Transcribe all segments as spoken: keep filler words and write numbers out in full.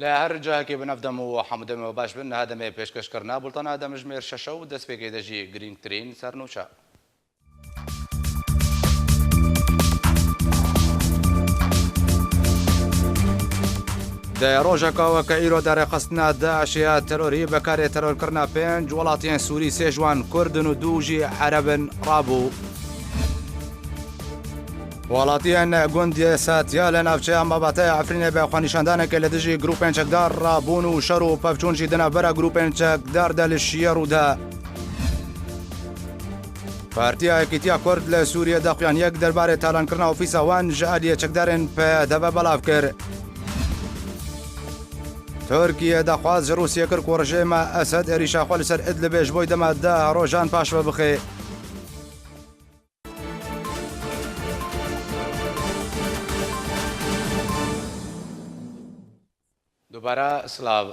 Li her cihekê bi navdem û hemû demê we baş bin, niha demê pêşkêşkirina bultana demjimêr şeş e û destpêkê de jî girîngtirîn sernûçe. Di rojeka weke îro de rêxistina DAIŞê ya terorî bi karê terorkirina pênc welatiyên Sûrî, sê ji wan Kurd in û du jî Ereb in, rabû. Welatiyên gundê Satiya li navçeya Mabataya Efrînê bi xwenîşandanekê li dijî grûpên çekdar rabûn û şer û pevçûn jî di navbera grûpên çekdar de li şiyê rû da. Partiya Yekîtiya Kurd li Sûriyê daxuyaniyek derbarê talankirinê ofîsa wan ji aliyê çekdarên P D V belav kir. Tirkiye daxwaz ji Rûsiyê kir ku rejîma Esed êrîşa xwe li ser Idlibê ji bo dema deh rojan paşve bixe. Dubare silav.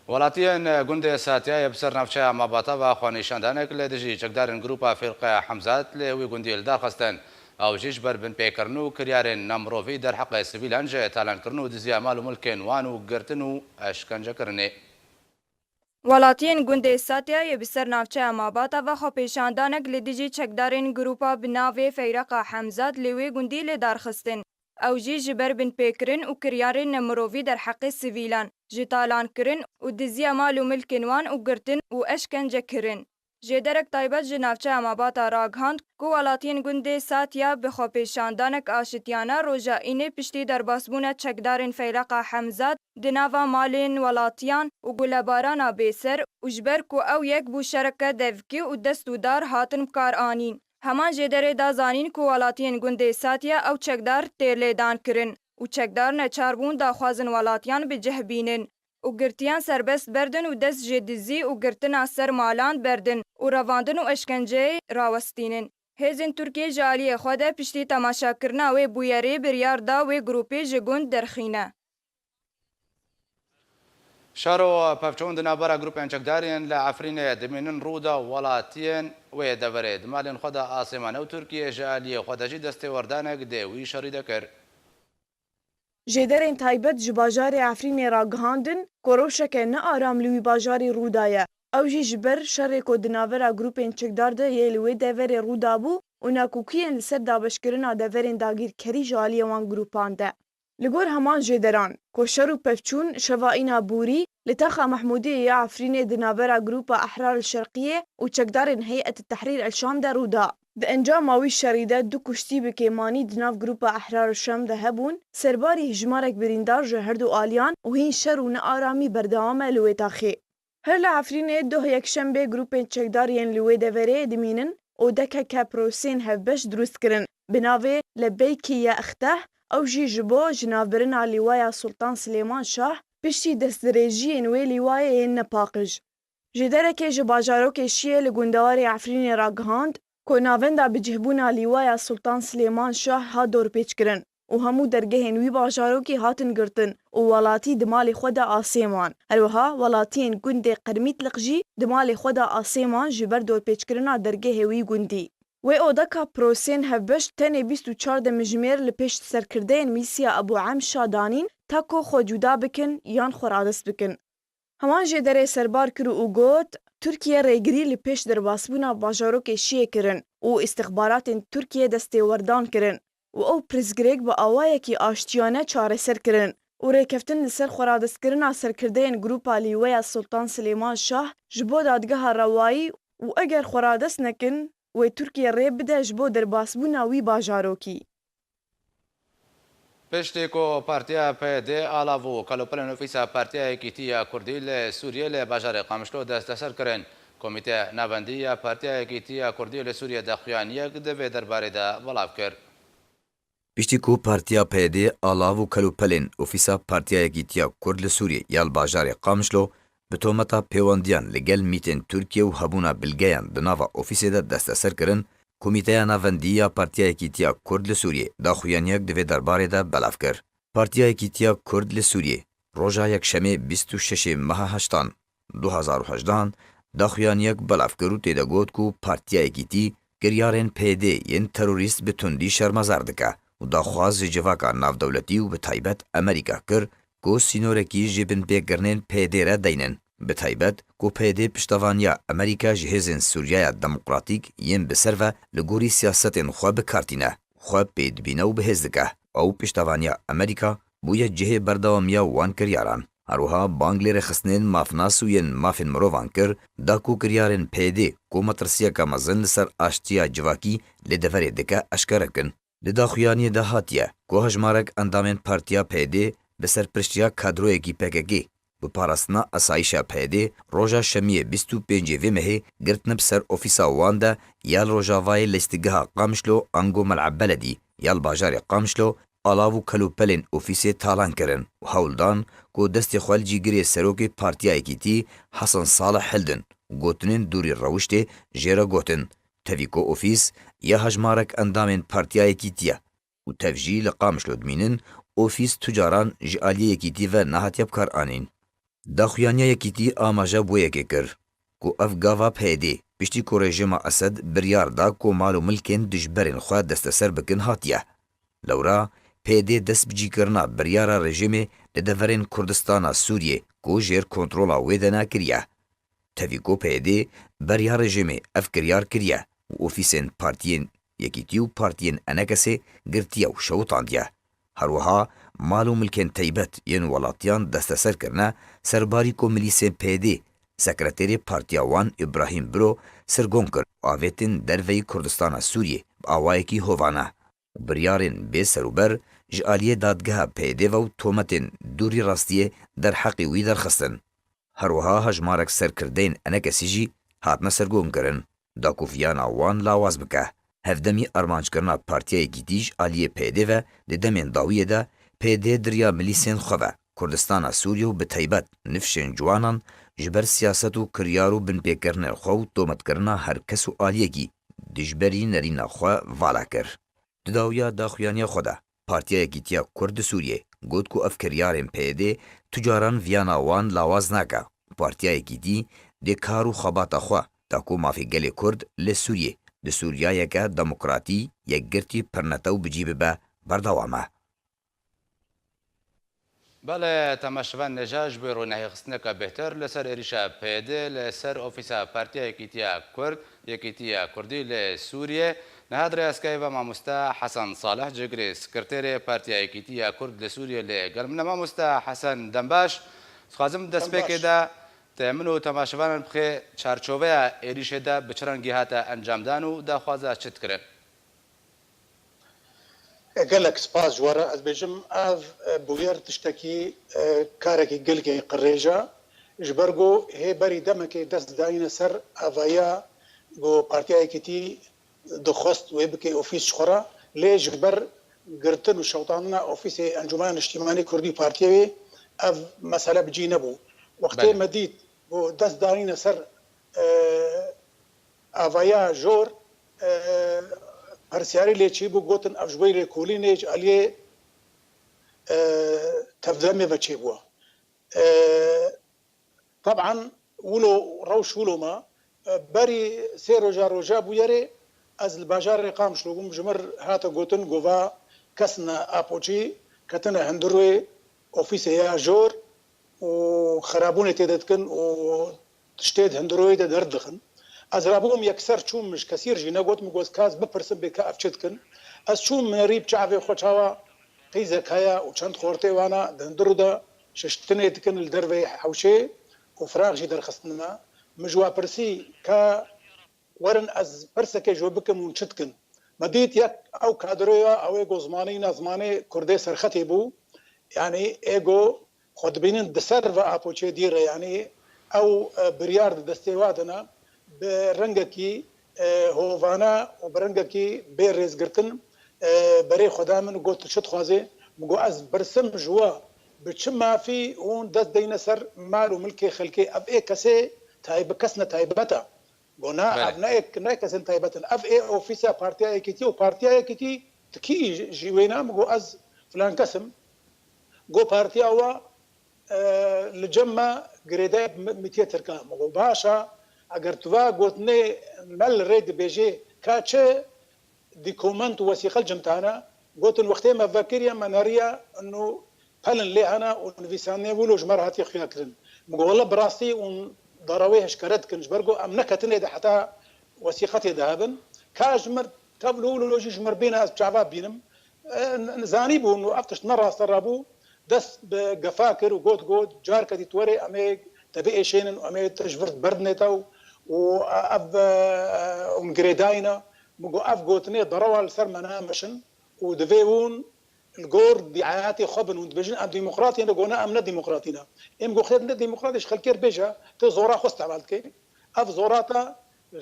Welatiyên gundê Satiyayê bi ser navçeya Mabata ve xwenîşandanek li dijî çekdarên grûpa Fîrqeya Hemzat li wî gundî li dar xistin. Ew jî ji ber binpêkirin û kiryarên namirovî derheqê sivîlan ji talankirin û diziya mal û milkên wan û girtin û eşkencekirinê. Welatiyên gundê Satiyayê bi ser navçeya Mabata ve xwepêşandanek li dijî çekdarên grûpa bi navê Feyreqa Hemzat li wê gundî li dar xistin. Ew jî ji ber binpêkirin û kiryarên nemirovî derheqê sivîlan, ji talankirin û diziya mal û milkên wan û girtin û eşkencekirin. Jêderek taybet ji navçeya Mabata ragihand ku welatiyên gundê Satiya bi xwepêşandanek aşitiyane roja Înê piştî derbasbûna çekdarên Feyreqa Hemzat di nava malên welatiyan û gulebarana bêser û ji ber ku ew yek bû şereke devkî û dest û dar hatin bi kar anîn. Heman jêderê da zanîn ku welatiyên gundê Satiya ew çekdar tê lêdan kirin û çekdar neçar bûn daxwazin welatiyan bi cih bînin û girtiyan serbest berdin û dest ji dizî û girtina ser malan berdin û revandin û eşkenceyê rawestînin. Hêzên Tirkiyê ji aliyê xwe de piştî temaşakirina wê bûyerê biryar da wê grûpê ji gund derxîne. Şer û pevçûn di navbera grûpên çekdar yên li Efrînê dimînin, rûda welatiyên wê deverê di malên xwe de asêman e û Tirkiye ji aliyê xwe de jî destêwerdanek dê wî şerî de kir. Jêderên taybet ji bajarê Efrînê ragihandin ku rewşeke nearam li wî bajarî rû daye. Ew jî ji ber şerê ku di navbera grûpên çekdar de yê li wê deverê rû dabû û nakokiyên li ser dabeşkirina deverên dagîrkerî ji aliyê wan grûpan de. Li gor heman jêderan, ku şer û pevçûn şeva Îna Borî li taxa Mehmûdiyê ya Efrînê di navbera grûpa Ehrar el Şerqiyê û çekdarên Heyet Tehrîr el Şam de rû da. Di encama wî şerî de du kuştî bi kêmanî di nav grûpa Ehrar el Şam de hebûn, serbarî hejmarek birîndar ji her du aliyan û hîn şer û nearamî berdewam e li wê taxê. Her li Efrînê doh yekşembê grûpên çekdar yên li wê deverê dimînin û D K K prosên hevbeş dirust kirin, bi navê Lebeykî ya Exteh, ew jî ji bo jinavbirina lîwaya Sultan Silêman Şah, piştî destdirêjiyên wê lîwayê yên nepaqij. Jêderekê ji bajarokê Şiyê li gundewarê Efrînê ragihand ku navenda bicihbûna lîwaya Sultan Silêman Şah hat dorpêçkirin û hemû dergehên wî bajarokî hatin girtin û welatî di malê xwe de asê man. Her wiha welatiyên gundê Qermîtliq jî di malê xwe de asê man ji ber dorpêçkirina dergehê wî gundî. Wê odeka prosên hevbeş tenê bîst û çar demjimêr li pêş serkirdeyên Mîsya Ebû Em Şa danîn ta ku xwe cuda bikin yan xwe radest bikin. Heman jêderê serbar kir û got, Tirkiye rêgirî li pêş derbasbûna bajarokê Şiyê kirin û îstixbaratên Tirkiye destêwerdan kirin û ew pirsgirêk bi awayekî aştiyane çareser kirin û rêkeftin li ser xweradestkirina serkirdeyên grûpa Lîweya Sultan Silêman Şah ji bo dadgeha rewayî û eger xweradest nekin, wê Tirkiye rê bide ji bo derbasbûna wî bajarokî. Piştî ku Partiya P D Alav û kelûpelên ofîsa Partiya Yekîtiya Kurdî li Sûriyê li bajarê Qamişlo desteser kirin, Komîteya Navendî ya Partiya Yekîtiya Kurdî li Sûriyê daxuyaniyek di vê derbarê de belav kir. Piştî ku Partiya P D Alav û kelûpelên ofîsa Partiya Yekîtiya Kurd li Sûriyê ya li bajarê Qamişlo bi tometa pêwendiyan li gel mîtên Tirkiye û hebûna bilgeyan di nava ofîsê de desteser kirin, Komîteya Navendî ya Partiya Yekîtiya Kurd li Sûriyê daxuyaniyek di vê derbarê de belav kir. Partiya Yekîtiya Kurd li Sûriyê roja Yekşemê bîst û şeşê meha heştan du hezar û hejdehan daxuyaniyek belav kir û tê de got ku Partiya Yekîtî kiryarên P Y D yên terorîst bi tundî şermezar dike û daxwaz ji civaka navdewletî û bi taybet Amerîka kir ku sînorekî ji binpêkirinên P Y D re deynin. Bi taybet ku P Y D piştevaniya Amerîka ji hêzên Sûriyaya Demokratîk yên bi ser ve li gorî siyasetên xwe bi kar tîne, xwe pê dibîne û bi hêz dike. Ew piştevaniya Amerîka bûye cihê berdewamiya wan kiryaran. Her wiha bang lê rêxistinên mafnas û yên mafên mirovan kir, da ku kiryarên P Y D ku metirsiyeke mezin li ser aştiya civakî li deverê dike eşkere kin. Di daxuyaniyê de hatiye ku hejmarek endamên Partiya P Y D bi serpirştiya kadroyekî P K K bi parastina esayîşa P Y D roja şemiyê bîst û pêncê vê mehê girtine bi ser ofîsa wan de ya li rojavayê lîstigeha Qamişlo ango Mel'a Beledî ya li bajarê Qamişlo alav û kelûpelên ofîsê talan kirin û hewl dan ku destê xwe li cîgirê serokê Partiya Yekîtî Hesen Salih hildin. Gotinên dûrî rewiştê jê re gotin. Tevî ku ofîs ya hejmarek endamên Partiya Yekîtî ye û tev jî li Qamişlo dimînin, ofîs tu caran ji aliyê Yekîtî ve nehatiye bikaranîn. Daxuyaniya Yekîtî amaje bi wê yekê kir ku ev gava P Y D, piştî ku rejîma Esed biryar da ku mal û milkên dijberên xwe desteser bikin, hatiye. Lewra P Y D dest bi cîkirina biryara rejîmê li deverên Kurdistana Sûriyê ku jêr kontrola wê de ne kiriye. Tevî ku P Y D beriya rejîmê ev kiryar kiriye û ofîsên partiyên Yekîtî û partiyên Enekesê girtiye û şewitandiye. Her wiha mal û milkên teybet yên welatiyan desteser kirine, serbarî ku milîsên P Y D sekreterê partiya wan Îbrahîm Biro sirgon kir û avêtin derveyî Kurdistana Sûriyê bi awayekî hovane. Biryarên bê serûber ji aliyê dadgeha P Y D ve û tometên dûrî rastiyê derheqî wî derxistin. Her wiha hejmarek serkirdeyên Enekesî jî hatine sirgonkirin, da ku viyana wan lawaz bike. Hevdemî armanckirina Partiya Yekîtî ji aliyê P Y D ve di demên dawiyê de P Y D di riya milîsên xwe ve Kurdistana Sûriyê û bi taybet nifşên ciwanan ji ber siyaset û kiryar û binpêkirinên xwe û tometkirina her kes û aliyekî dijberî nerîna xwe vala kir. Di dawiya daxuyaniya xwe de, Partiya Yekîtiya Kurd di Sûriyê got ku ev kiryarên P Y D tu caran viyana wan lawaz nake û Partiya Yekîtî dê kar û xebata xwe da ku mafê gelê Kurd li Sûriyê di Sûriyayeke demokratî, yekgirtî, pirnetew bi cî bibe, berdewam e. Belê, temaşevan nêja ji bo rûnehîxistineke bêhtir li ser êrîşa P Y D li ser ofîsa Partiya Yekîtiya Kurd, Yekîtiya Kurdî li Sûriyê, niha di rêya Skype ve mamoste Hesen Salih, cigirê sekreterê Partiya Yekîtiya Kurd li Sûriyê li gel min e. Mamoste Hesen, dem baş. Dixwazim destpêkê de te min û temaşevanan bixê çarçoveya êrîşê de bi çi rengî hate encamdan û daxwaza çi dikirin? Gelek spas ji we re. Ez bêjim, ev, e, bûyer tiştekî, e, karekî gelkî qirêj e. Ji ber ku hê berî demekê dest dayîne ser avahiya ku Partiya Yekîtî dixwest wê bike ofîs ji xwe re. Lê ji ber girtin û şewitandina ofîsê Encûmena Niştîmanî Kurdî û partiyê wê ev mesele bi cî nebû. Wextê Belê. me dît ku dest dayîne ser, e, avaya jor, e, persyarî lê çêbû, gotin ev ji bo lêkolînê ji aliyê, e, tevdemê ve çêbû. E, Teban wilo, rewş wilo ma, e, berî sê roja, roja bûyerê ez li bajarê Qamişlo bûm, ji min re hate gotin, gova kesine Apoçî ketine hundirê ofîsê ya jor û xerabûnê tê de dikin û tiştê di hundirê de derdixin. Ez rabûm yekser çûm, min ji kesî re jî negot, min got, ka ez bipirsim bê ka ev çi dikin. Ez çûm, min nerî bi çavê xwe çawa qîzek heye û çend xortê wana di hundirû de şiştinê dikin li derveyê hewşê û firaq jî derxistine me. Min ji wa pirsî ka werin ez pirsekê ji we bikim hûn çi dikin? Me dît yek ew kadroya, ew ê go zimanê îna zimanê kurdê serxetê bû. Yanî ê go xwe dibînin di ser ve Apoçê dî re, yanî ew, e, biryar di destê wa de ne, bi rengekî, e, hovane û bi rengekî bê rêzgirtin, e, berê xwe da min û got, "Tu çi dixwazê?" Min got, "Ez birsim ji we, bi çi mafî hûn dest deyne ser mal û milkê xelkê? Ev ê kesê tayb-, kesine taybet e." Go, "Na, Belê. ev ne, ne kesên taybet in. Ev ê ofîsa Partiya Yekîtî û Partiya Yekîtî ti kî ji, ji wê ne?" Min go, "Ez filan kes im." Go, "Partiya we, e, li cem me girêdayî bi mi-, mîtiye tirka." Min go, "Baş e, eger tu va gotinê me li rê dibêjê ka çi dokument û wesîqe li cem te hene?" Gotin, "Wextê me vekiriye, me neriye, ino pelin lê hene û nivîsandinê wilo ji me re hatiye xuya kirin. Min got, wele bi rastî hûn dara wê eşkere dikin, ji ber ku em ne ketine de heta wesîqetê de hebin. Ka ji mir tev li wilo jî ji mir bîne ez çava bînim. E, n-, zanîbûn û ev tişt ne raste rabû. Dest bi gefa kir û got, got, carke dît were em ê te biêşênin û em ê te ji vir berdinê te û, û ev, e, hûn girêdayî ne. Min got, ev gotinê derewa li ser me nameşin û divê hûn li gor dîayatê xwe bin, hûn dibêjin em demokratî ne, got, ne, em ne demokratî ne. Êm got, xêr ne demokratî ji xelkê re bêje, tu zora xwe îstemal dikey. Ev zora te,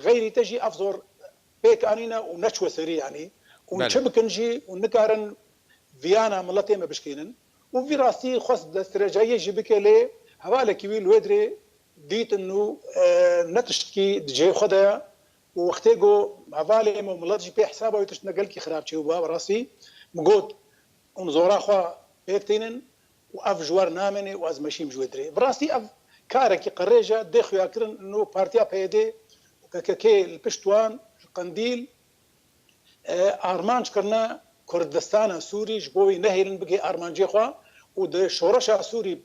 xeyrî te jî ev zor pêk anîne û neçwe serî, yanî hûn Belê. çi bikin jî hûn nikarin viyana miletê me bişkênin. Û vî rastî xwest destdirêcayiyê jî bike, lê hevalekî wî li wê dirê dîtin û, e, ne tiştkî di cihê xwe de ye. Û wextê ku hevalê me û milet jî pê hesaba wî tişt ne gelkî xirab çêbû, bi rastî min got, hûn zora xwe pêk tînin û ev ji we re namêne û ez meşîm ji wê dirê. Bi rastî ev karekî qirêj e, dê xuya kirin û partiya P Y D û K K K li pişt wan ji Qendîl, e, armanc kirine Kurdistana Sûrî ji bo wî nehêlin bigihê armancê xwe û di şoreşa Sûrî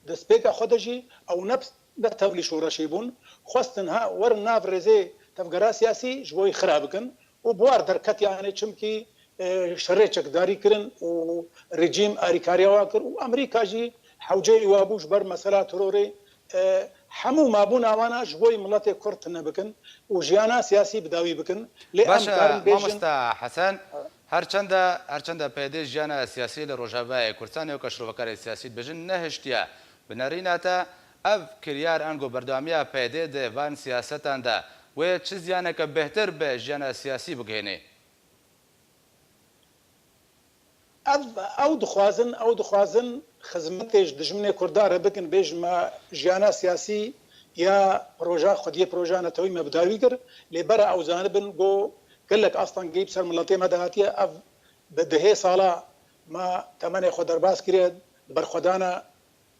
destpêka xwe de jî ew ne, ne tevlî şoreşê bûn. Xwestin ha werin nav rêzê tevgera siyasî ji bo wî xira bikin û bi war derketiyane çimkî, e, şerê çekdarî kirin û rejîm arîkariya wa kir û Amerîka jî hewceyê wa bû ji ber mesela terorê, e, hemû mabûna wana ji bo yî miletê Kurd tune bikin û jiyana siyasî bi dawî bikin. Lê em Baş e, karin bêjin mamosta Hesen, her çende, her çende P Y D jiyana siyasî li Rojavayê Kurdistanê weke şirovekarê siyasî dibêjin nehiştiye bi nerîna te, ev kiryar ango berdewamiya P Y D di van siyasetan de wê çi ziyaneke bêhtir bi jiyana siyasî bigihênê? Ev, ew dixwazin, ew dixwazin xizmetê ji dijminê Kurda re bikin, bêjin me jiyana siyasî ya proja xwediyê proja netewî me bi dawî kir. Lê bera ew zanibin ku gelek astengî bi ser miletê me de hatiye. Ev bi dehê sala me temenê xwe derbas kiriye, di berxwedana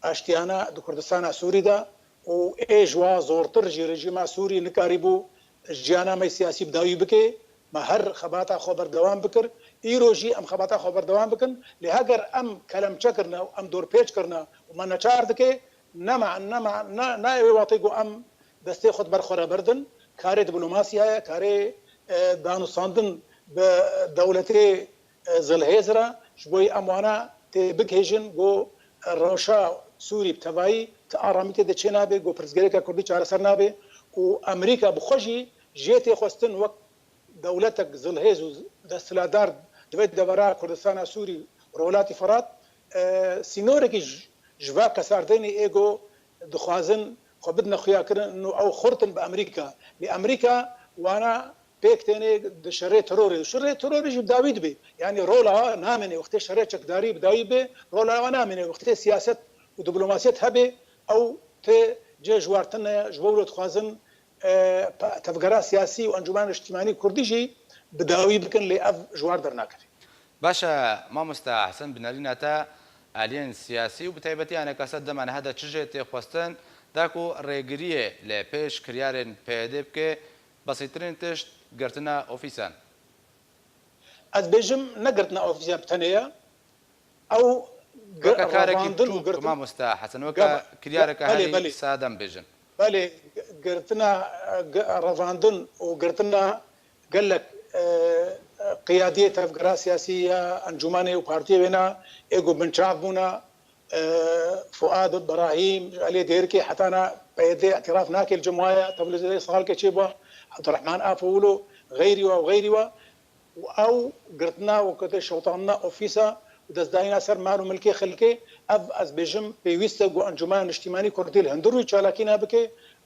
aştiyane di Kurdistana Sûrî de û ê ji wa zortir jî rejîma Sûrî nikarîbû jiyana me siyasî bi dawî bike. Me her xebata xwe berdewam bikir. Îro jî em xebata xwe berdewam bikin. Lê heger em kelemçe kirine û em dorpêç kirine û me neçar dike, nema, nema, ne, ne wê watê ku em destê xwe di ber xwe re berdin. Karê diplomasî heye, karê, e, danûstandin bi dewletê, e, zilhêz re, ji bo yî em wana tê bigihêjin ku rewşa Sûrî bi tevayî ti aramî tê de çênabe, ku pirsgirêka Kurdî çareser nabe û Amerîka bi xwe jî jê tê xwestin wek dewletek zilhêz û desthilatdar di vê devera Kurdistana Sûrî, Rojhilatî Firat, e, sînorekî ji, ji va kesardênê ê ku dixwazin xwe bidine xuyakirin û ew xurtin bi Amerîka. Lê Amerîka wana pêk têne di şerê terorê. Şerê terorê jî bi dawî dibe. Yanî rola wa namêne wextê şerê çekdarî bi dawî be, rola wa namêne wextê siyaset û diplomasiyet hebe, ew tê cih ji wartin e, ji bo wilo dixwazin, e, pe-, tevgera siyasî û encûmena niştimanî kurdî jî bi dawî bikin, lê ev ji war dernakeve. Baş e, mamosta Hesen, bi nerîna te aliyên siyasî û bi taybetî anekasa dema niha de çi jê tê xwestin, da ku rêgiriyê li pêş kiryarên P Y D bike, besîtirîn tişt girtina ofîsan? Ez bêjim, ne girtina ofîsan bi tenê ye. Ew gi-, Weke karek revandin û çûk, girtin. Mamosta Hesen, weke Gava-, kiryareke belê, herî belê. Sade em bêjin. Belê, g-, girtina, g-, revandin û girtina gelek, e, qiyadiyê tevgera siyasî ya encûmenê û partiyê wêna ê ku binçav bûna, e, Fuad Brahîm, ji aliyê Dêrikê hetana P Y D îtiraf nake li cem wa ye, tevlizê salke çêbû, Abdurrahman Afo wilo, xeyrî wa û xeyrî wa. Û ew girtina wekî şewitandina ofîsa û destdayîna ser mal û milkê xelkê, ev ez bêjim pêwîst e ku Encûmena Niştîmanî Kurdî li hundir rûyî çalakî nabike,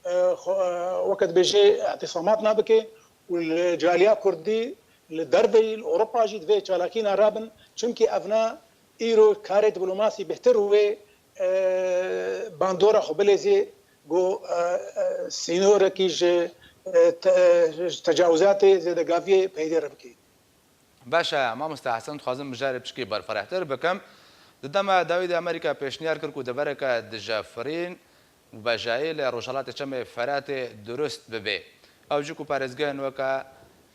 e, xwe, e, weke dibêje îtîsamat nabike û li caliya Kurdî li derveyî, li Ewropa jî divê çalakî narabin. Çimkî evna îro karê diplomasî bêhtir wê, e, bandora xwe bilêzê ku, e, e, sînorekî ji, e, te-, e, ji tecawizatê zêdegaviyê P Y D re bike. Baş e, mamoste Hesen, dixwazim mijarê piçkî berfirehtir bikim. Di dema dawî de Amerîka pêşniyar kir ku devereke dijefirîn û bejayî li rojhelatê Çemê Feratê durust bibe. Ew jî ku parêzgehên weke,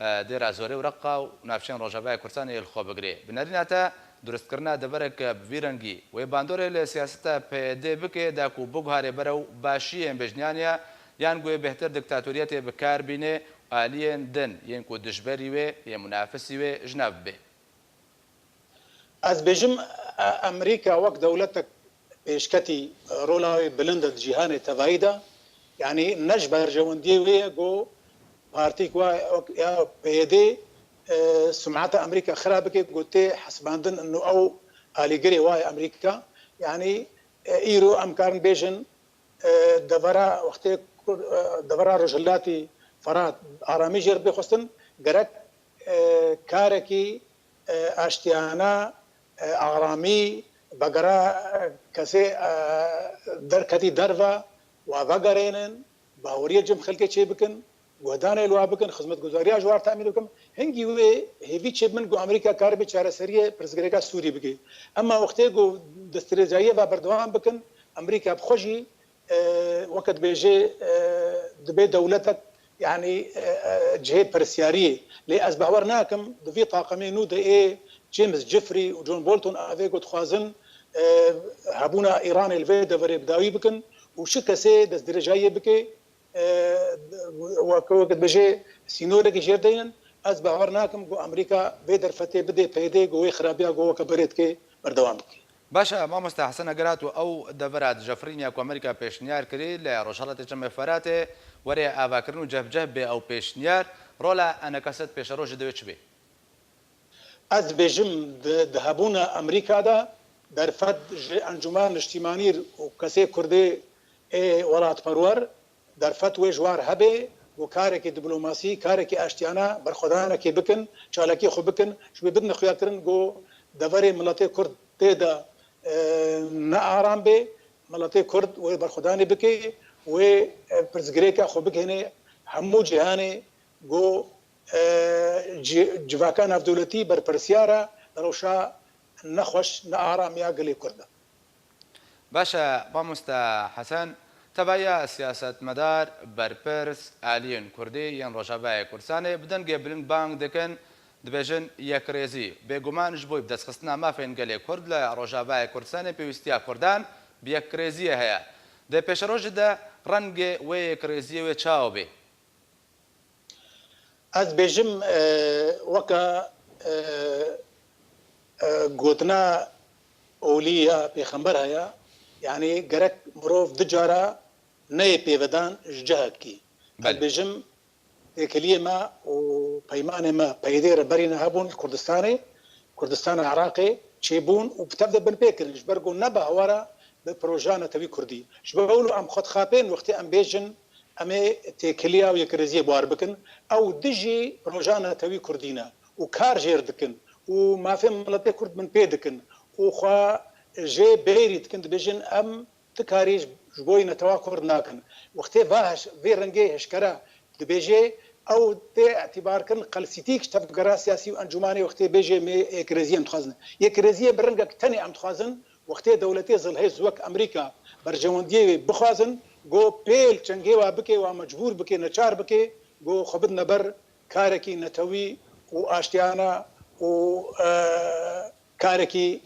e, Dêra Zorê û Reqa û navçeyên Rojavayê Kurdistanê li xwe bigire. Bi nerîna te Durustkirina devereke bi vî rengî wê bandorê li siyaseta P Y D bike da ku biguhere berew başiyên bejniyaniya, yan ku wê bêhtir diktatoriyetê bi kar bîne, aliyên din yên ku dijberî wê, yên munafisî wê ji nav bibe. Ez bêjim, e, Amerîka wek dewletek pêşketî, e, rola wê bilind e di cîhanê tevayî de. Yanî ne ji berjewendiyê wê ye ku partîk wa ya P Y D, e, sumeta Amerîka xira bike, ku tê hesibandin û ew alîgirê wa ye Amerîka. Yanî, e, îro em karin bêjin, e, devera wextê ku, e, devera Rojhilatî Ferat aramî jê re bê xwestin, gerek, e, karekî, e, aştiyane, e, aramî, vegera, e, kesê, e, derketî derve, wa vegerênin, baweriyê cem xelkê çê bikin, guhdanê li wa bikin, xizmetguzariya ji war temîn bikin. Hingî wê hêvî çê min ku Amerîka karibe çareseriyê pirsgirêka Sûrî bike. Ema wextê ku destdirêjayiyê ve berdewam bikin, Amerîka bi xwe jî, e, weke dibêje, e, dibe dewletek, yanî, e, e, cihê pirsiyariyê. Lê ez bawer nakim di vî taqimê nû de ê James Jeffrey û John Bolton avê ku dixwazin, e, hebûna Îranê li vê deverê bi dawî bikin û şi kesê destdirêjayiyê bike, e, weke, weke dibêje sînorekî jêr deynin. Ez bawer nakim ku Amerîka vê derfetê bidê P Y D ku wê xirabiya ku weke berê dike berdewam bike. Baş e, mamoste Hesen, eger hatu ew devera dijefrîn ya ku Amerîka pêşniyar kirî li Rojhelatê Çemê Feratê were avakirin û cehbceh bê ew pêşniyar, rola enekaset pêşerojê divê çi bê? Ez dibêjim, di, di hebûna Amerîka de derfet ji Encûmena Niştîmanî û kesê Kurdê ê welatperwer, derfet wê ji war hebe, ku karekî diplomasî, karekî aştiyane, berxwedanekê bikin, çalakiyê xwe bikin, ji wê bidin xuyakirin ku deverê miletê Kurd tê de, e, ne aram bê, miletê Kurd wê berxwedanê bike, wê, e, pirsgirêka xwe bigihîne hemû cîhanê, ku, e, ci-, civaka navdewletî berpirsiyar e li rewşa nexweş, nearam ya gelê Kurd de. Baş e, mamoste Hesen, tevahiya siyasetmedar, berpirs, aliyên Kurdî yên Rojavayê Kurdistanê bi dengê bilind bang dikin, dibêjin yekrêzî. Bêguman ji bo bidestxistina mafên gelê Kurd li Rojavayê Kurdistanê pêwîstiya Kurdan bi yekrêziyê heye. Di pêşerojê de rengê wê yekrêziyê wê çawa bê? Ez bêjim, e, weke, e, e, gotina olî ya pêxember heye, yanî gerek mirov du cara neyê pêvedan ji cihekî. Ez Belê. bêjim, têkiliyê me û peymanê me P Y D re berî ne hebûn li Kurdistanê, Kurdistana Iraqê çêbûn û bi tev de binpê kirin, ji ber ku ne bi hawara bi projeya netewî Kurdî. Ji bo wilo em xwe dixapên wextê em bêjin, em ê têkiliya û yekrêziyê bi war bikin. Ew dijî projeya netewî Kurdî ne û kar jêr dikin û mafê miletê Kurd binpê dikin û xwe jê bêrî dikin, dibêjin, em ti karî ji, ji bo netewa Kurd nakin. Wextê va heş-, vê rengê hişkere dibêje, ew tê îtîbarkirin qelsîtîk ji tevgera siyasî û encûmanê wextê bêje, me yekrêziyê em dixwazin. Yekrêziyê bi rengek tenê em dixwazin, wextê dewletê zilhêz wek Amerîka berjewendiyê wê bixwazin, go pêl çengê wa bike, wa mecbûr bike, neçar bike, go xwe bidine ber karekî netewî û aştiyane û, e, karekî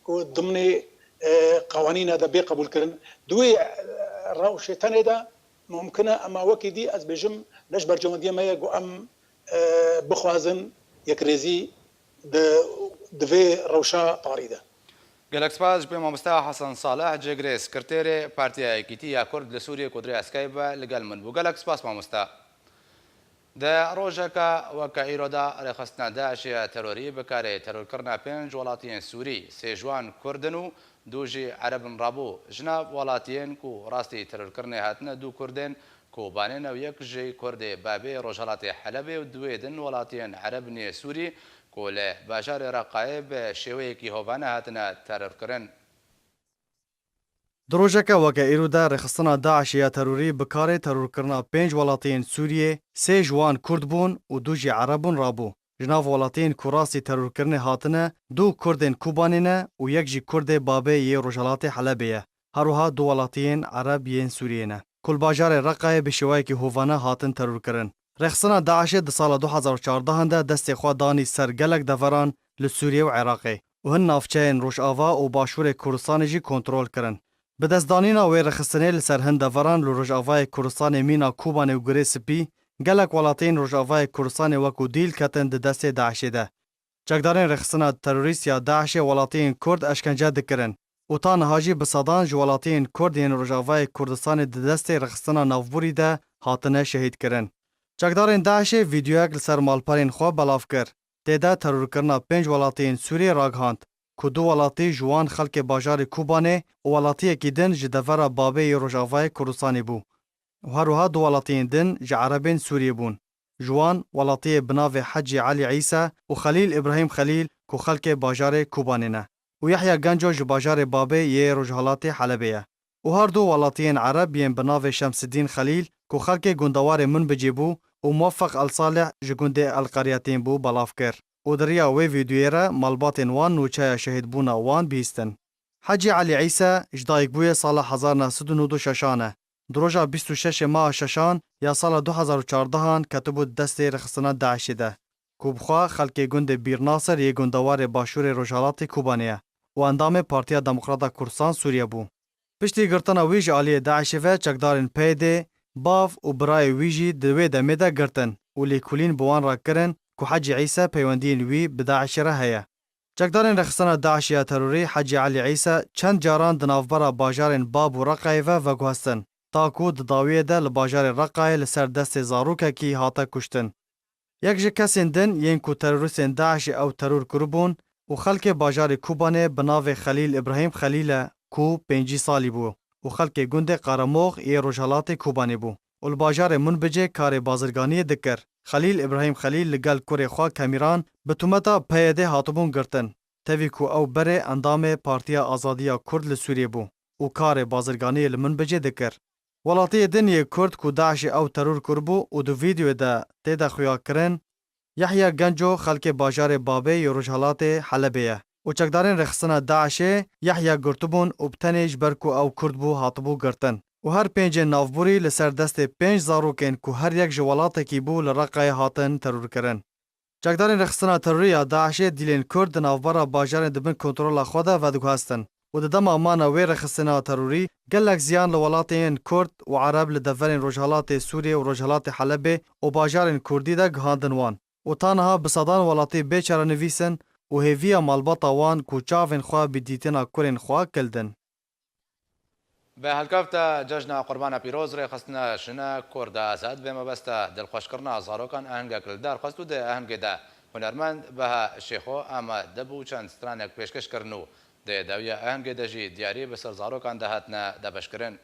ku dimnê, e, qewanîna de bê qebûlkirin. Di wê, e, rewşê tenê de mumkin e, ema wekî dî ez bêjim, ne ji berjewendiyê me ye ku em, e, bixwazin yekrêzî di, di vê rewşa parî de. Gelek spas ji bo mamoste Hesen Salih, cêgirê sekreterê Partiya Yekîtî ya Kurd li Sûriyê ku di rêya Skype ve li gel min bû. Gelek spas mamoste. Di rojeke weke îro de rêxistina DAIŞê ya terorî bi karê terorkirina pênc welatiyên Sûrî, sê ji wan Kurd in û du jî Ereb in rabû. Ji nav welatiyên ku rastî terorkirinê hatine du Kurd in Kobanê ne û yek jî Kurdê babê Rojhelatê Helebê û duwê din welatiyên Ereb in yê Sûrî ku li bajarê Reqayê bi şêweyekî hovane hatine terorkirin. Di rojeke weke îro de rêxistina DAIŞê ya terorî bi karê terorkirina pênc welatiyên Sûriyê, sê ji wan Kurd bûn û du jî Ereb bûn rabû. Ji nav welatiyên ku rastî terorkirinê hatine, du Kurdên Kobanê ne û yek jî Kurdê babê yê Rojhelatê Helebê ye. Her wiha du welatiyên Ereb yên Sûriyê ne. Ku li bajarê Reqayê bi şêwayekî hovane hatin terorkirin. Rêxistina DAIŞê di sala du hezar û çardeh de destê xwe danî ser gelek deveran li Sûriyê û Iraqê. û hin navçeyên Rojava û Başûrê Kurdistanê jî kontrol kirin. Bi destdanîna wê rêxistinê li ser hin deveran li Rojavayê Kurdistanê mîna Kobanê û Girê Spî, gelek welatiyên Rojavayê Kurdistanê wekû dîl ketin di destê DAIŞê de. Çekdarên rêxistina terorîst ya DAIŞê welatiyên Kurd eşkence dikirin û ta niha jî bi sedan ji welatiyên Kurd yên Rojavayê Kurdistanê di destê rêxistina navborî de hatine şehîd kirin. Çekdarên DAIŞê vîdeoyek li ser malperên xwe belav kir. Tê de terorkirina pênc welatiyên Sûriyê ragihand, ku du welatî ji wan xelkê bajarê Kobanê û welatiyekî din ji devera Babê yê Rojavayê Kurdistanê bû û her wiha du welatiyên din ji Erebên Sûriyê bûn. Ji wan welatiyê bi navê Hecî Elî Îsa û Xelîl Îbrahîm Xelîl ku xelkê bajarê Kobanê ne û Yehya Genco ji bajarê Babê yê rojhilatê Helebê ye. Û her du welatiyên Ereb yên bi navê Şemsidîn Xelîl ku xelkê gundewarê Minbicê bû û Muweffeq El Salih ji gundê El Qeryetîn bû belav kir û di riya wê vîdeoyê re malbatên wan nûçeya şehîdbûna wan bihîstin. Hecî Elî Îsa ji dayikbûyê sala hezar neh sed û nod û şeşan e. Di roja bîst û şeş ê meha şeşan ya sala du hezar û çardehan ketibû di destê rêxistina DAIŞê de, ku bi xwe xelkê gundê Bîr Nasir yê gundewarê başûrê rojhilatê Kobanê ye û endamê Partiya Demokrata Kurdistan Sûriye bû. Piştî girtina wî ji aliyê DAIŞê ve çekdarên PYDê, bav û birayê wî jî di wê demê de girtin û lêkolîn bi wan re kirin ku Hecî Îsa peywendiyên wî bi DAIŞê re heye. Çekdarên rêxistina DAIŞê ya terorî Hecî Elî Îsa çend caran di navbera bajarên Bab û Reqayê ve veguhestin, ta ku di dawiyê de li bajarê Reqayê li ser destê zarokekî hate kuştin. Yek ji kesên din yên ku terorîstên DAIŞê ew teror kiribûn û xelkê bajarê Kobanê bi navê Xelîl Îbrahîm Xelîl e ku pêncî salî bû û xelkê gundê Qaremox yê rojhilatê Kobanê bû û li bajarê Minbicê karê bazirganiyê dikir. Xelîl Îbrahîm Xelîl li gel kurê xwe Kemîran bi tometa PYDê hatibûn girtin, tevî ku ew berê endamê Partiya Azadiya Kurd li Sûriyê bû û karê bazirganiyê li Minbicê dikir. Welatiyê din yê Kurd ku DAIŞê ew teror kiribû û di vîdeoyê de tê de xuya kirin, Yehya Genco xelkê bajarê Babê yê rojhilatê Helebê ye û çekdarên rêxistina DAIŞê Yehya girtibûn û bi tenê ji ber ku ew Kurd bû hatibû girtin û her pêncên navborî li ser destê pênc zarokên ku her yek ji welatekî bû li Reqayê hatin terorkirin. Çekdarên rêxistina terorî ya DAIŞê dîlên Kurd di navbera bajarên di bin kontrola xwe de vediguhestin û di dema mana wê rêxistina terorî gelek ziyan li welatên Kurd û Ereb li deverên rojhilatê Sûriyê û rojhilatê Helebê û bajarên Kurdî de gihandin wan û ta niha bi sedan welatî bê çarenivîs in û hêviya malbata wan ku çavên xwe bi dîtina kurên xwe kildin. Bi helkefta Cejna Qurbana Pîroz rêxistina Jina Kurda Azad bi mebesta dilxweşkirina zarokan ahengek li dar xwest û di ahengê de hunermend Beha Şêxo amade bû çend stranek pêşkêş kirin û di dawiya ahengê de jî diyarî bi ser zarokan de hatine dabeşkirin.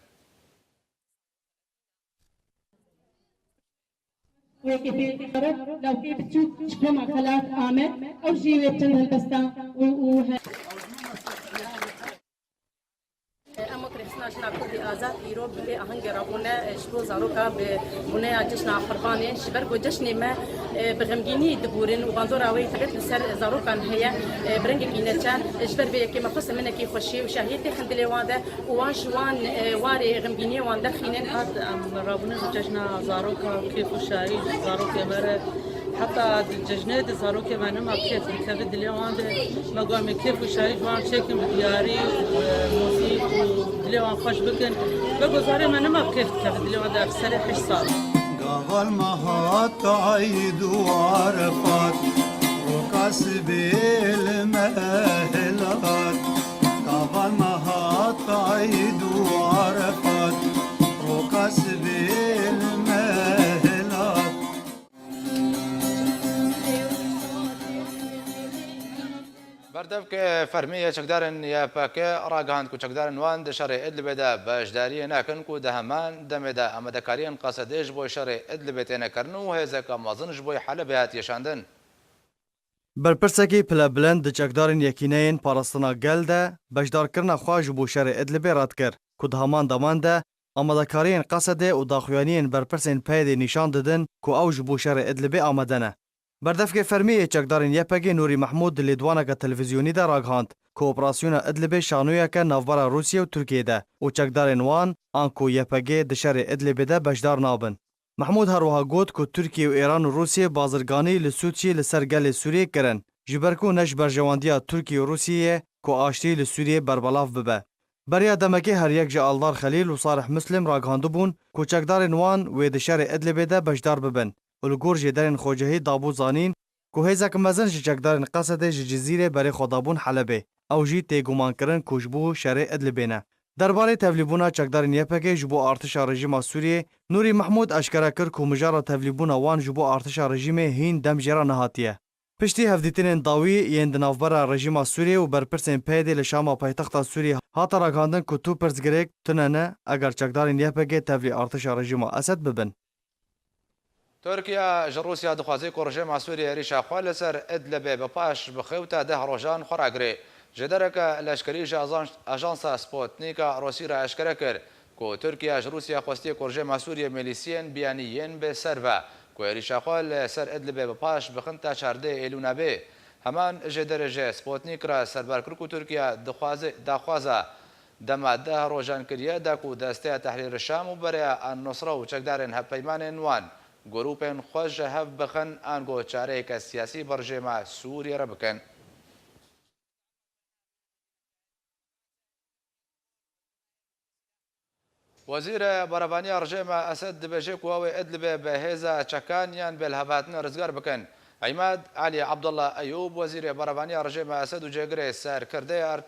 Wekî pêşdarek lawkê biçûk ji Koma Xelat Amed, ew jî wê çend helbesta û, û he- Em wek rêxistina Jina Kurdî Azad îro bi vê ahengê re bûne ji bo zaroka bi boneya cejna Qurbanê, ji ber ku cejnê me, e, bi xemgînî dibûrin û bandora wê taybet li ser zarokan heye, e, bi rengekî neçe, ji ber vê yekê me xwest minekî xweşiyê û şahiyê têxin dilê wan de. û wan ji wan, e, warê xemgîniyê wan derxînin. Hat em rabûne bi cejna zaroka, kêf û şahî zarokê me re. Heta di cejnê de zarokê me nema kêf dikeve dilê wan de. Me got em ê kêf û şahî ji wan çêkin bi diyarî û, e, muzîk û dilê wan xweş bikin. Me got zarê me nema kêf dikeve dilê wan de ev serê heşt sal. Gaval me hat Eîd û Arefat, roka sibê li me hilat. Gaval me hat Eîd û Arefat, roka sibê li me hilat. Berdevkê fermî yê çekdarên Y P G ragihand ku çekdarên wan di şerê Idlibê de beşdariyê nakin ku di heman demê de amadekariyên Qesedê ji bo şerê Idlibê têne kirin û hêzeke mezin ji bo Helebê hatiye şandin. Berpirsekî pilebilind di çekdarên Yekîneyên Parastina Gel de beşdarkirina xwe ji bo şerê Idlibê red kir, ku di heman deman de amadekariyên Qesedê û daxuyaniyên berpirsên PYDê nîşan didin ku ew ji bo şerê Idlibê amade ne. Berdevkê fermî yê çekdarên Y P G Nûrî Mehmûd di lêdwaneke televîzyonî de ragihand ku operasyona Idlibê şanoyeke navbera Rûsye û Tirkiyê de û çekdarên wan an ku Y P G di şerê Idlibê de beşdar nabin. Mehmûd her wiha got ku Tirkiye û Êran û Rûsye bazirganî li Sûçî li ser gelê Sûriyê kirin. ji ber ku ne ji berjewendiya Tirkiye û Rûsiyê ye ku aştî li Sûriyê berbelav bibe. Beriya demekê her yek ji Aldar Xelîl û Salih Muslim ragihandibûn ku çekdarên wan wê di şerê Idlibê de beşdar bibin û li gor jêderên xwecihî dabû zanîn ku hêzek mezin ji çekdarên Qesedê ji Cizîrê berê xwe dabûn Helebê. Ew jî tê gumankirin ku ji bo şerê Idlibê ne. Derbarê tevlîbûna çekdarên Y P G ji bo artişa rejîma Sûriyê, Nûrî Mehmûd eşkere kir ku mijara tevlîbûna wan ji bo artişa rejîmê hîn dem jê re nehatiye. Piştî hevdîtinên dawî yên di navbera rejîma Sûriyê û berpirsên P Y D'ê li Şama paytexta Sûriyê hate ragihandin ku tu pirsgirêk tune ne eger çekdarên Y P G tevlî artişa rejîma Esed bibin. Tirkiye ji Rûsya dixwaze ku rejîma Sûriyê êrîşa xwe li ser Idlibê bi paş bixe û ta deh rojan xwe ragire. Jêdereke leşkerî ji ajans-, ajansa Sputnîka Rûsî re eşkere kir ku Tirkiye ji Rûsya xwestiye ku rejîma Sûriyê milîsiyên biyanî yên bi ser ve ku êrîşa xwe li ser Idlibê bi paş bixin ta çardeh Êlûna bê. Heman jêderê ji Sputnik re serbar kir ku Tirkiye dixwaze, daxwaza dema deh rojan kiriye da ku Desteya Tehrîr Şam û Bereya An-Nusra û çekdarên hevpeymanên wan grûpên xwe ji hev bixin, ango çareyeke siyasî bi rejîma Sûriyê re bikin. Wezîrê Berevaniya rejîma Esed dibêje ku ew ê Idlibê bi hêza çekan yan bi lihevhatinê rizgar bikin. Îmad Elî Abdullah Eyûb, Wezîrê Berevaniya rejîma Esed û cêgirê serkirdeyê art-,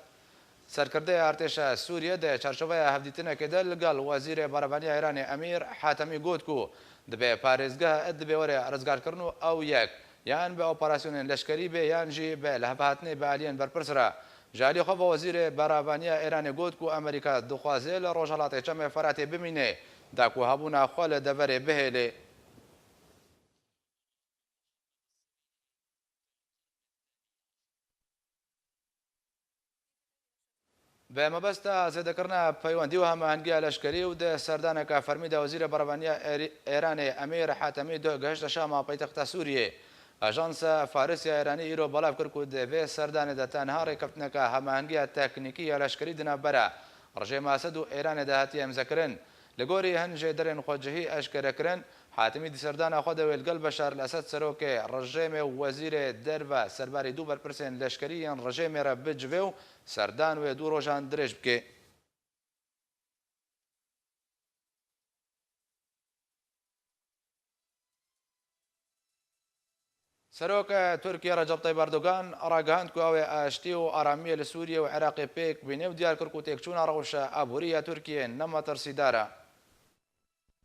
serkirdeyê artêşa Sûriyê di çarçoveya hevdîtinekê de li gel Wezîrê Berevaniya Îranê Emîr Hatemî got ku dibe parêzgeha Idlibê were rizgarkirin û ew yek yan bi operasyonên leşkerî bê yan jî bi lihevhatinê bi aliyên berpirs re. Ji alî xwe ve Wezîrê Berevaniya Îranê got ku Amerîka dixwaze li Rojhelatê Çemê Feratê bimîne, da ku hebûna xwe li deverê bihêle. Bi mebesta zêdekirina peywendî û hemahengiya leşkerî û di serdaneke fermî de Wezîrê Berevaniya Êrî-, Îranê Emîr Hatemî du gihişte Şama paytexta Sûriyê. Ajansa Faris ya Îranî îro belav kir ku di vê serdanê de tenha rêkeftineke hemahengiya teknîkî ya leşkerî di navbera rejîma Esed û Îranê de hatiye îmzekirin. Li gorî hin jêderên xwecihî eşkere kirin, Hatemî di serdana xwe de wê li gel Beşar el-Esed serokê rejîmê û wezîrê derve serbarî du berpirsên leşkerî yên rejîmê re bicivê û serdan wê du rojan dirêj bike. Serok Tirkiye Recep Tayyip Erdogan ragihand ku ew ê aştî û aramiyê li Sûriye û Iraqê pêk bîne û diyar kir ku têkçûna rewşa aborî ya Tirkiyê ne metirsîdar e.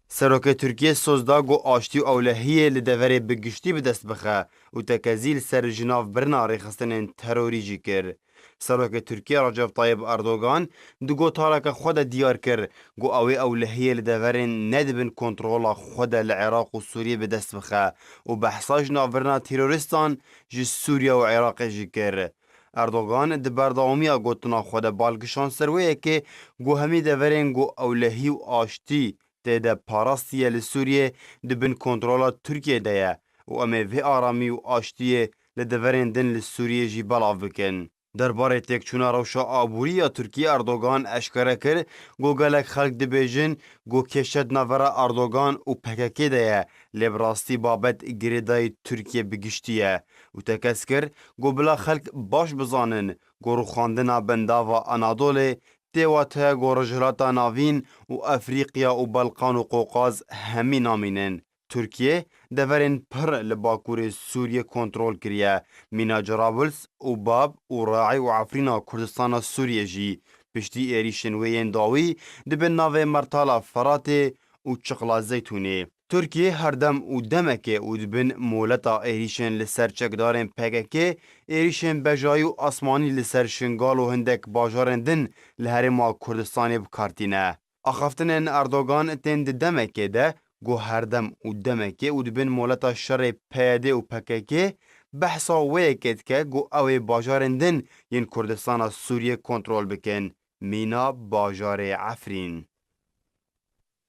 Serokê Tirkiyê soz da ku aştî û ewlehiyê li deverê bi giştî bi dest bixe û tekezî li ser jinavbirina rêxistinên terorî jî kir. Serokê Tirkiyê Recep Tayyip Erdogan di gotareke xwe de diyar kir ku ew ê ewlehiyê li deverên ne di bin kontrola xwe de li Iraq û Sûriyê bi dest bixe û behsa jinavbirina terorîstan ji Sûriye û Iraqê jî kir. Erdogan di berdewamiya gotina xwe de bal kişand ser wê yekê ku hemî deverên ku ewlehî û aştî tê de parastiye li Sûriyê di bin kontrola Tirkiyê de ye û em ê vê aramî û aştiyê li deverên din li Sûriyê jî belav bikin. Derbarê têkçûna rewşa aborî ya Tirkiyê Erdogan eşkere kir ku gelek xelk dibêjin ku kêşe di navbera Erdogan û P K K de ye, lê bi rastî babet girêdayî Tirkiyê bi giştî ye û tekez kir ku bila xelk baş bizanin ku rûxandina bendava Anadolê tê wateya ku Rojhilata Navîn û Efrîqya û Balkan û Qoqaz hemî namînin. Tirkiye deverên pir li bakurê Sûriyê kontrol kiriye. Mîna Cerablus û Bab û Raî û Efrîna Kurdistana Sûriyê jî piştî êrîşên wê yên dawî dibin navê Mertala Feratê û Çiqla Zeytûnê. Tirkiye her dem û demekê û di bin moleta êrîşên li ser çekdarên P K K, êrîşên bejayî û asmanî li ser Şingal û hindek bajarên din li Herêma Kurdistanê bi kar tîne. Axaftinên Erdogan tên di demekê de ku her dem û demekê û di bin moleta şerê P Y D û P K K behsa wê yekê dike ku ew ê bajarên din yên Kurdistana Sûriyê kontrol bikin, mîna bajarê Efrîn.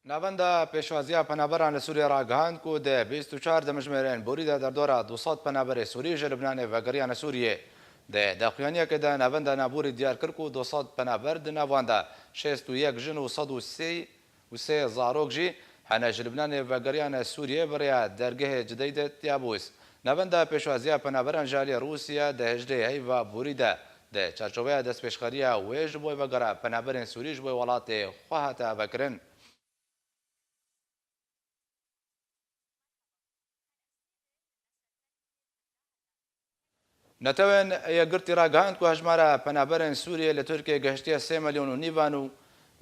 Navenda Pêşwaziya Penaberan li Sûriyê ragihand ku di bîst û çar demjimêrên borî de derdora du sed penaberê Sûrî ji Libnanê vegeriyane Sûriyê. Di daxuyaniyekê de Navenda Naborî diyar kir ku du sed penaber, di nav wan de şêst û yek jin û sed û sê û sê zarok jî hene ji Libnanê vegeriyane Sûriyê, bi rêya dergehê Cideyde Tiyabûs. Navenda pêşwaziya penaberan ji aliyê Rûsya di hejdê heyva borî de, di çarçoveya destpêşxeriya wê ji bo vegera penaberên Sûrî ji bo welatê xwe hate vekirin. Netewên Yekgirtî ragihand ku hejmara penaberên Sûriyê li Tirkiyê gihiştiye sê milyon û nîvan û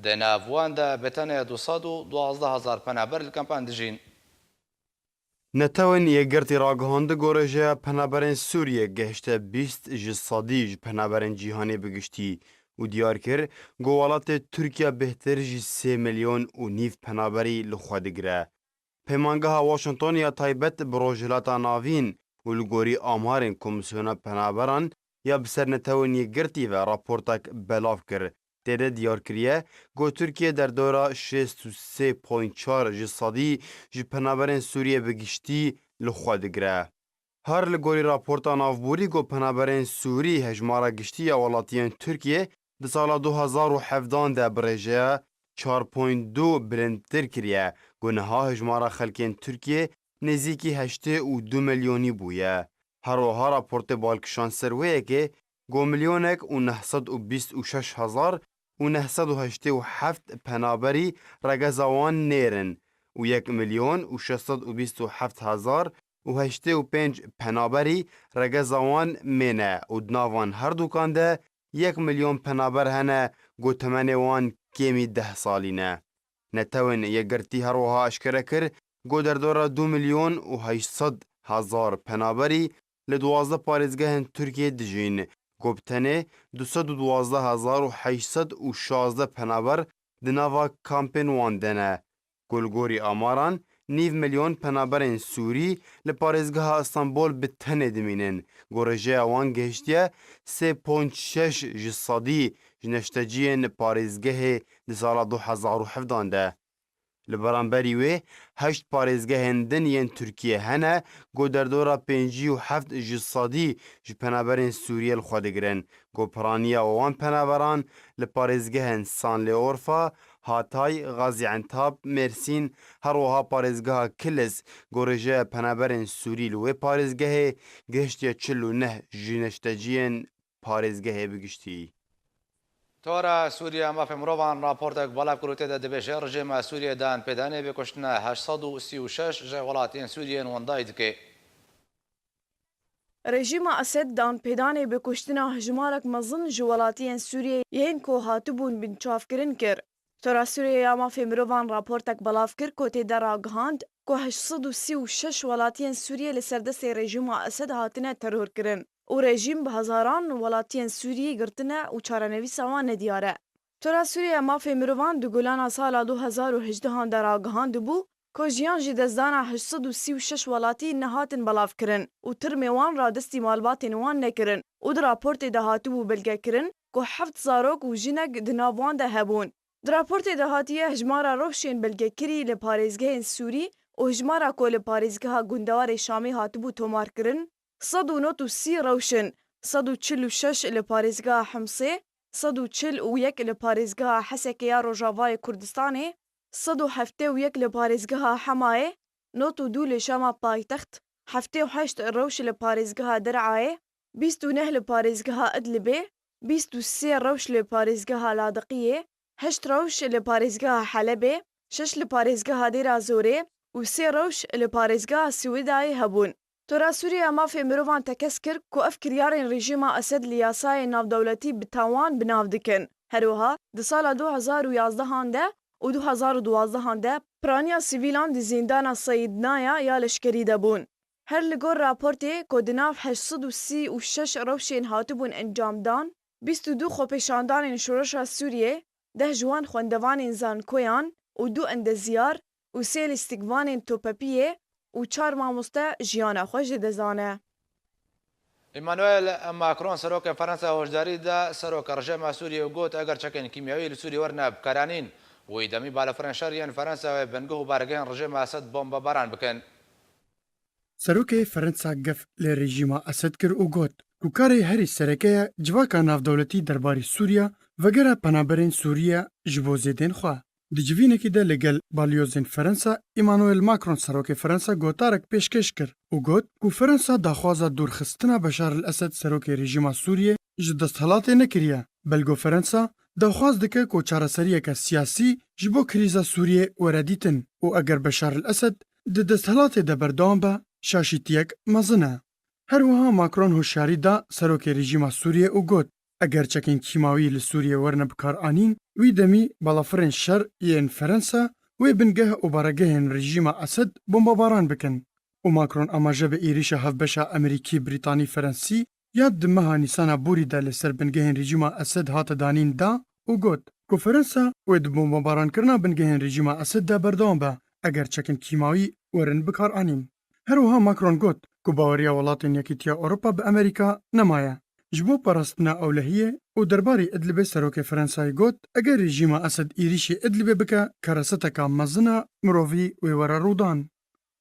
di nav wan de bi tenê du sed û duwazdeh hezar penaber li kampan dijîn. Netewên Yekgirtî ragihand, gorê ji penaberên Sûriyê gihişte bîst ji sedî ji penaberên cîhanê bi giştî û diyar kir ku welatê Tirkiye bêhtir ji sê milyon û nîv penaberî li xwe digire. Peymangeha Washington ya taybet bi Rojhilata Navîn û li gorî amarên Komîsyona Penaberan ya bi ser Netewên Yekgirtî ve raportek belav kir. Tê de diyar kiriye ku Tirkiye derdora şêst û sê point çar ji sedî ji penaberên Sûriyê bi giştî li xwe digire. Her li gorî raporta navborî ku penaberên Sûrî hejmara giştî ya welatiyên Tirkiyê di sala du hezar û hevdan de bi rêjeya çar point du bilindtir kiriye, ku niha hejmara xelkên Tirkiyê nêzîkî heştê û du milyonî bûye. Her wiha raportê bal kişand ser wê yekê ku milyonek û neh sed û bîst û şeş hezar û neh sed û heştê û heft penaberî regeza wan nêr in û yek milyon û şeş sed û bîst û heft hezar û heştê û pênc penaberî regeza wan mê ne û di nav van herdukan de yek milyon penaber hene ku temenê wan kêmî deh salî ne. Netewên Yekgirtî her wiha eşkere kir ku derdora du milyon û heşt sed hezar penaberî li duwazdeh parêzgehên Tirkiyê dijîn, ku bi tenê du sed û duwazdeh hezar û heşt sed û şazdeh penaber di nava kampên wan de ne. Ku li gorî amaran, nîv milyon penaberên Sûrî li parêzgeha Stenbol bi tenê dimînin, ku rêjeya wan gihiştiye sê point şeş ji sedî ji neşteciyên parêzgehê di sala du hezar û hevdan de. Li beramberî wê, heşt parêzgehên din yên Tirkiyê hene ku derdora pêncî û heft ji sedî ji penaberên Sûriyê li xwe digirin, ku piraniya wan penaberan li parêzgehên Sanlêorfa, Hatay, Gazientab, Mêrsîn, her wiha parêzgeha Kilis, ku rêjeya penaberên Sûrî li wê parêzgehê gihiştiye çil û neh ji neşteciyên parêzgehê bi giştî. Tora Sûriya Mafê Mirovan raportek belav kir û tê de dibêje, rejîma Sûriyê danpêdanê bi kuştina heşt sed û sî û şeş ji welatiyên Sûriyê yên wendayî dike. Rejîma Esed danpêdanê bi kuştina hejmarek mezin ji welatiyên Sûriyê yên ku hatibûn binçavkirin kir. Tora Sûriye ya Mafê Mirovan raportek belav kir ku tê de ragihand ku heşt sed û sî û şeş welatiyên Sûriyê li ser destê rejîma Esed hatine terorkirin û rejîm bi hezaran welatiyên Sûriyê girtine û çarenivîsa wan nediyar e. Tora Sûriye ya Mafê Mirovan di gulana sala du hezar û hejdehan de ragihandibû ku jiyan ji destdana heşt sed û sî û şeş welatî nehatin belavkirin û tirmê wan radestî malbatên wan nekirin û di raportê de hatibû belgekirin ku heft zarok û jinek di nav wan de hebûn. Di raportê de hatiye hejmara rewşên belgekirî li parêzgehên Sûrî û hejmara ku li parêzgeha gundewarê Şamê hatibû tomarkirin, sed û nod û sî rewş in, sed û çil û şeş li parêzgeha Himsê, sed û çil û yek li parêzgeha Hesekê ya Rojavayê Kurdistanê, sed û heftê û yek li parêzgeha Hemayê, nod û du li Şama paytext, heftê û heşt rewş li parêzgeha Der'ayê, bîst û neh li parêzgeha Idlibê, bîst û sê rewş li parêzgeha Ladiqiyê, heşt rewş li parêzgeha Helebê, şeş li parêzgeha Dêra Zorê û sê rewş li parêzgeha Siwidayê hebûn. Tora Sûriya Mafê Mirovan tekez kir ku ev kiryarên rejîma Esed li yasayên navdewletî bi tawan bi nav dikin. Her wiha di sala du hezar û yazdehan de û du hezar û duwazdehan de piraniya sivîlan di zîndana Seyidnaya ya leşkerî de bûn. Her li gor raportê ku di nav heşt sed û sî û şeş rewşên hatibûn encamdan, bîst û du xwepêşandanên Şoreşa Sûriyê, deh ji wan xwendevanên zankoyan û du endezyar û sê lîstikvanên topepiyê û çar mamoste jiyana xwe ji dest dane. Emmanuel Macron, serokê Fransa, hoşdarî da seroka rejîma Sûriyê û got, eger çekên kîmyawî li Sûriyê werine bikaranîn û îdamî balafirên şer yên Fransa wê binguh û bargehên rejîma Esed bombebaran bikin. Serokê Fransa gef li rejîma Esed kir û got ku karê herî sereke ye civaka navdewletî derbarê Sûriya vegera penaberên Sûriye ji bo zêdên xwe. Di civînekî de li gel balyozên Fransa, Emmanuel Macron serokê Fransa gotarek pêşkêş kir û got ku Fransa daxwaza dûrxistina Beşar el Esed serokê rejîma Sûriyê ji desthilatê nekiriye. Belgo Fransa daxwaz dike ku çareseriyeke siyasî ji bo krîza Sûriyê were dîtin û eger Beşar el Esed di desthilatê de berdewam be, şaşîtiyek mezin e. Her wiha Macron hişyarî da serokê rejîma Sûriyê û got, eger çekên kîmawî li Sûriyê werine bikaranîn, wî demî balafirên şer yên Fransa wê bingeh û baregehên rejîma Esed bombebaran bikin. Û Macron amaje bi êrîşa hevbeşa Amerîkî, Brîtanî, Frensî ya di meha Nîsana borî de li ser bingehên rejîma Esed hate danîn da û got ku Fransa wê di bombebarankirina bingehên rejîma Esed de berdewam be, eger çekên kîmawî werin bikaranîn. Her wiha Macron got ku baweriya Welatên Yekîtiya Ewropa bi Amerîka nemaye. Ji bo parastina ewlehiyê û derbarî Idlibê serokê Fransayê got, eger rejîma Esed êrîşî Idlibê bike, kereseteka mezin a mirovî wê were rûdan.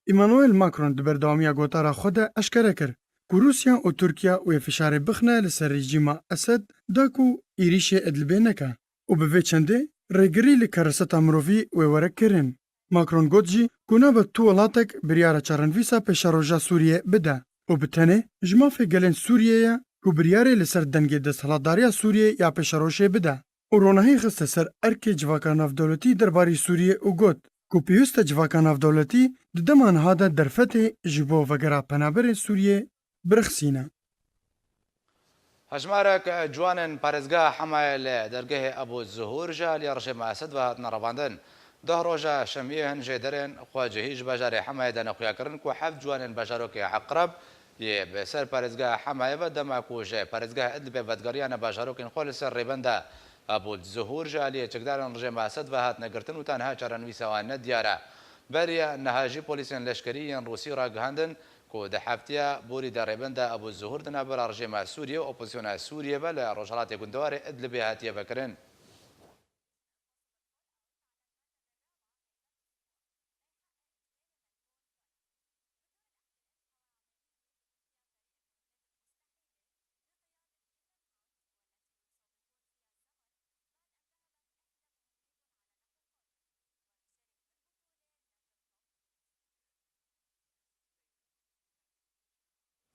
Emmanuel Macron di berdewamiya gotara xwe de eşkere kir ku Rûsya û Tirkiye wê fişarê bixine li ser rejîma Esed da ku êrîşê Idlibê neke û bi vê çendê rêgirî li kereseta mirovî wê were kirin. Macron got jî ku nabe tu welatek biryara çarenivîsa pêşeroja Sûriyê bide û bi tenê ji mafê gelên Sûriyê ye ku biryarê li ser dengê desthilatdariya Sûriyê ya pêşerojê bide. Û ronahî xiste ser erkê civaka navdewletî derbarî Sûriyê û got ku pêwîst e civaka navdewletî di dema niha de derfetê ji bo vegera penaberên Sûriyê birixsîne. Hejmarek ciwanên parêzgeha Hemayê li dergehê Ebû Zuhûr ji aliyê rejîma Esed ve hatine revandin. Deh roja şemiyê hin jêderên xwecihî ji bajarê Hemayê de ne xuyakirin ku heft ciwanên bajarokê Eqreb yê bi ser parêzgeha Hemayê ve dema ku ji parêzgeha Idlibê vedigeriyane bajarokên xwe li ser rêbenda Ebû Zuhûr ji aliyê çekdarên rejîma Esed ve hatine girtin û tenha çarenivîsa wan ne diyar e. Beriya niha jî polîsên leşkerî yên Rûsî ragihandin ku di hefteya borî de rêbenda Ebû Zuhûr di navbera rejîma Sûriyê û opozisyona Sûriyê ve li rojhilatê gundewarê Idlibê hatiye vekirin.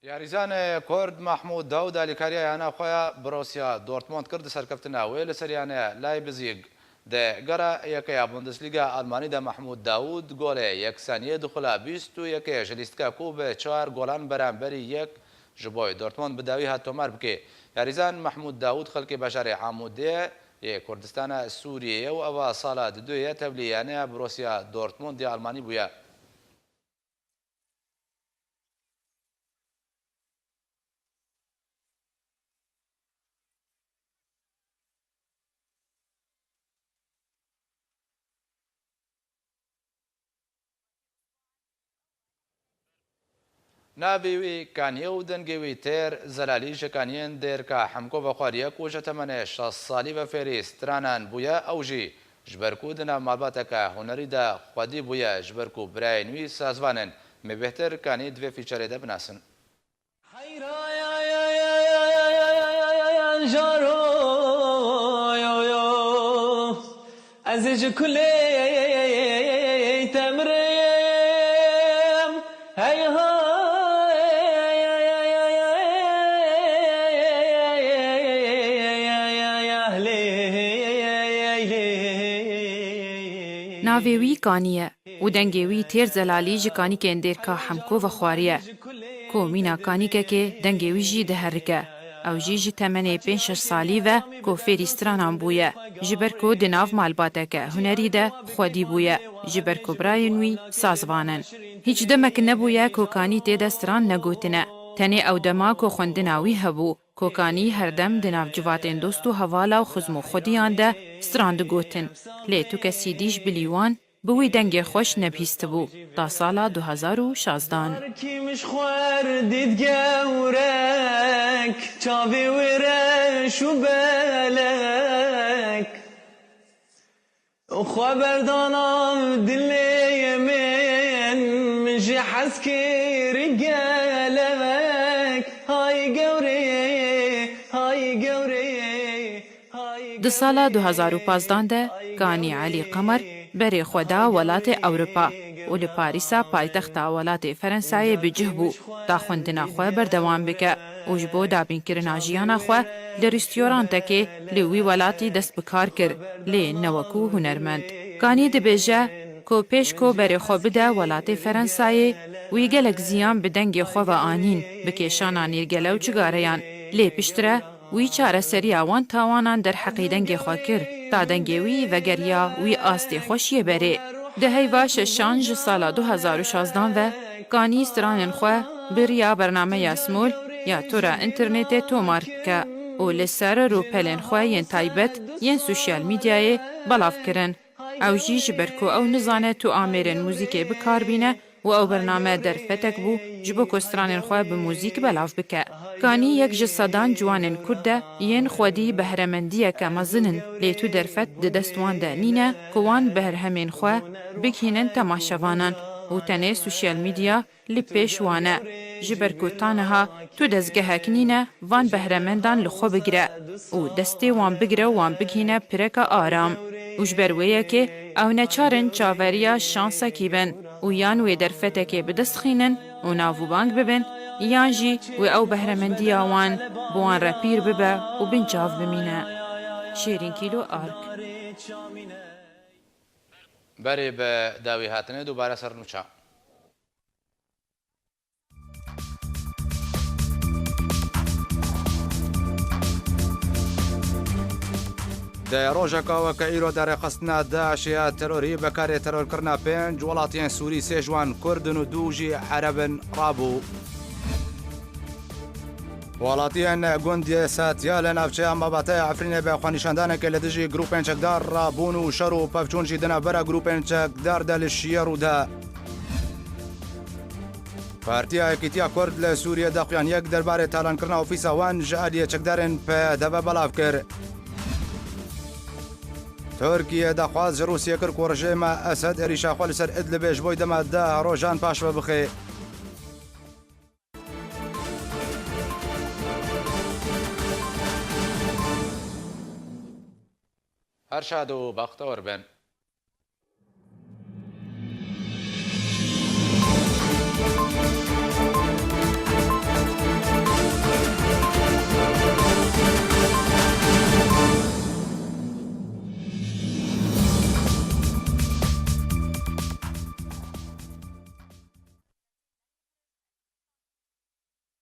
Yarîzanê Kurd Mahmûd Dawûd alîkariya yana xwe ya Borussia Dortmund kir di serkeftina wê li ser yaneya Leipzig. Di gera yeke ya Bundesliga Almanî de Mahmûd Dawûd golê yekseniyê dixula bîst û yekê ji lîstika ku bi çar golan beramberî yek ji bo Dortmund bi dawî hat tomar bike. Yarîzan Mahmûd Dawûd xelkê bajarê Amûdê yê Kurdistana Sûriyê ye û eva sala di duyê tevlî yaneya Borussia Dortmund ya Almanî bûye. Navê wî Kaniye û dengê wî têr Zelalî ji kaniyên Dêrka Hemko ve xwariye ku ji temenê şeş salî ve fêrî stranan bûye, ew jî ji ber ku di nav malbateke hunerî de xwedî bûye, ji ber ku birayên wî sazvan in. Mêbêhtir Kanî di vê fîçerê de binasin. Jaro, yo, yo. Ez ê ji kulê te mirêm. Hey, ha. Navê wî Kanî ye û dengê wî têr Zelalî ji kanîkên Dêrka Hemko ve xwariye. Ku mîna kanîkekê dengê wî jî diherike. Ew jî ji temenê pênc şeş salî ve ku fêrî stranan bûye, ji ber ku di nav malbateke hunerî de xwedî bûye, ji ber ku birayên wî sazvan in. Hîç demek nebûye ku Kanî tê de stran negotine. Tenê ew dema ku xwendina wî hebû, ku Kanî herdem di nav civatên dost û hevala û xizm û xwediyan de stran digotin. Lê tu kesî dî ji bilî wan bi wî dengê xweş nebihîstibû, ta sala du hezar û şazdan. Kîmiş xwerdît gewrek, çavê wê reş û belek. Xwe berda nav dilê min, min jî hez kir gelek. Hay gewrê, hay gewrê, hay gewrê. Di sala du hezar û pazdan de Kanî Elî Qemer berê xwe da welatê Ewropa û li Parîsa paytexta welatê Ferensayê bi cih bû ta xwendina xwe berdewam bike û ji bo dabînkirina jiyana xwe li restorantekê li wî welatî dest bi kar kir, lê ne wekû hunermend. Kanî dibêje ku pêş ku berê xwe bide welatê Ferensayê, wî gelek ziyan bi dengê xwe ve anîn, bi kêşana nîrgele û çigareyan, lê piştre wî çareseriya wan tawanan derheqê dengê xwe kir, ta dengê wî vegeriya wî astê xweşiyê berê. Di heyva şeşan ji sala du hezar û şazdan ve Kanî stranên xwe bi riya bernameya Smol ya tora înternetê tomar dike û li ser rûpelên xwe yên taybet yên sosyal medyayê belav kirin. Ew jî ji ber ku ew nizane tu amêrên muzîkê bi kar bîne û ew bername derfetek bû ji bo ku stranên xwe bi muzîk belav bike. Kanî yek ji sedan ciwanên Kurd e yên xwedî behremendiyeke mezin in, lê tu derfet di dest wan de nîne ku wan behremên xwe bigihînin temaşevanan û tenê sosyal medya li pêş wan e. Ji ber ku ta niha tu dezgehek nîne van behremendan li xwe bigire û destê wan bigire û wan bigihîne pireka aram. Û ji ber wê yekê ew neçar in çaveriya şansekî bin û yan wê derfetekê bi dest xînin û navûbang bibin, yan jî wê ew behremendiya wan bi wan re pîr bibe û binçav bimîne. Şêrîn Kîlo Ark. Berê bi dawî hatinê dubare ser nûça. Di rojeka weke îro de rêxistina DAIŞê ya terorî bi karê terorkirina pênc welatiyên Sûrî, sê ji wan Kurd in û du jî Ereb in, rabû. Welatiyên gundê Satya li navçeya Mabataya Efrînê bi xwenîşandanekê li dijî grûpên çekdar rabûn û şer û pevçûn jî di navbera grûpên çekdar de li şiye rû da. Partiya Yekîtiya Kurd li Sûriyê daxuyaniyek derbarê talankirina ofîsa wan ji aliyê çekdarên P D V belav kir. Tirkiye daxwaz ji Rûsiyê kir ku rejîma Esed êrîşa xwe li ser Idlibê ji bo dema deh rojan paş ve bixe. Her şad û bextewar bin.